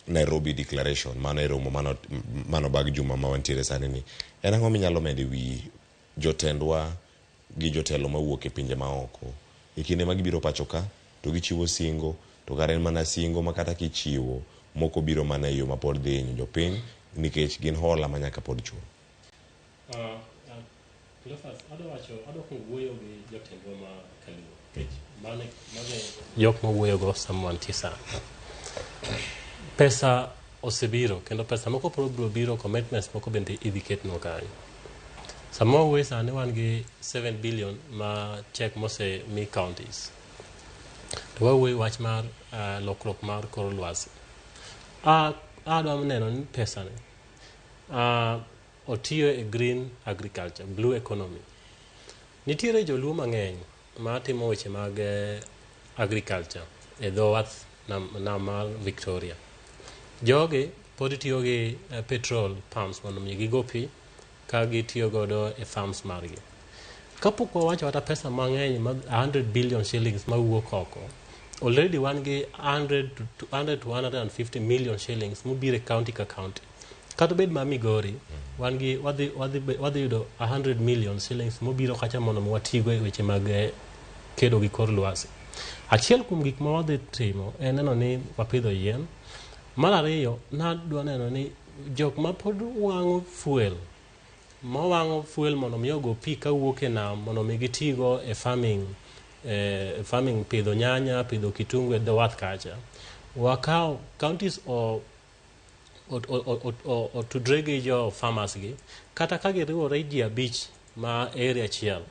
Nairobi Declaration mano e romo mano mano bag juma ma wantiere sani ni. En ang'o minyalo medo e wi jotendwa gi jotelo mawuok e pinje maoko e kinde ma gibiro pacho ka to gichiwo singo to kare en mana singo ma kata kichiwo moko biro mana e yo ma pod dhi hinyo jopiny nikech gin hola ma nyaka pod chul. Cleophas, adwa wacho, adwa kuongo wuoyo gi jotendwa ma Kaluo nikech mano mago e jok ma wuoyogo sama wantie sani. Pesa osebiro kendo pesa moko pod biro biro, commitments moko bende idhi ketnwa kanyo. Sama wawuoyo sani wan gi 7 billion ma check mosemi counties. To wawuoyo wach mar lokruok mar kor lwasi. Adwa neno ni pesa ni otiyo e green agriculture, blue economy. Nitiere joluo mang'eny ma timo weche mag agriculture e dho wath nam, nam mar Victoria. Jogi pod tiyo gi petrol pumps mondo mi gigo pi ka gitiyo godo e farms margi. Kapok wawacho kata pesa mang'eny ma 100 billion shillings mawuok oko, already wan gi 100 to 150 million shillings mobiro e county ka county. Kata obed ma Migori, wan gi wadhi yudo 100 million shillings mobiro kacha mondo mi watigo e weche mag kedo gi kor lwasi. Achiel kuom gik ma wadhi timo en neno ni wapidho yien. Mar ariyo, nadwa neno ni jok ma pod wang'o fuel mawang'o fuel mondo mi ogo pi kawuok e nam mondo mi gitigo e farming, farming pidho nyanya, pidho kitungu e dho wath kacha. Wakaw counties o otudre gi jo farmers gi kata ka giriwore ji 5 ma area achiel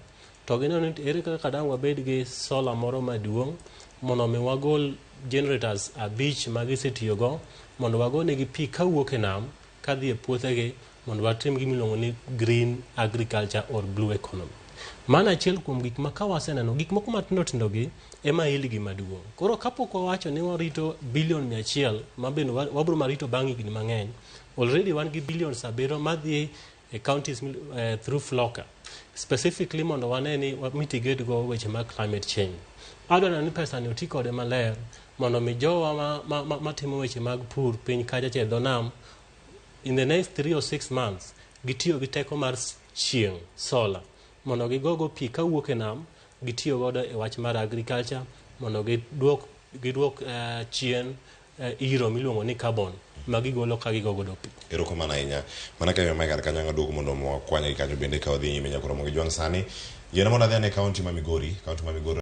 to gineno ni ere kaka dang' wabed gi solar moro maduong' mondo mi wagol generators 5 ma gisetiyogo mondo wagonegi pi kawuok e nam kadhi e puothegi mondo watim gima iluongo ni green agriculture or blue economy. Mano achiel kuom gik ma ka waseneno gik moko matindo tindo gi ema ili gima duong'. Koro kapok wawacho ni warito bilion 100 ma bende wabiro marito bang' higni mang'eny, already wan gi billions 7 madhi e counties through FLLoCA specifically mondo wane ni wa mitigate go weche mag climate change. Adwa neno ni pesa ni oti kode maler mondo mi jowa matimo weche mag pur piny kacha cha e dho nam in the next 3 or 6 months gitiyo gi teko mar chieng' solar mondo gigogo pi kawuok e nam gitiyo godo e wach mar agriculture mondo gidwok chien iro miluongo ni carbon ma gigolo ka gigo godo pi. Erokamano ahinya. Mana ka yo kar kanyo ang' duogo mondo wakwanye gi kanyo bende ka wadhi nyime nyaka romo gi jwang' sani. Yiena mondo adhi ane kaunti ma Migori, kaunti ma Migori.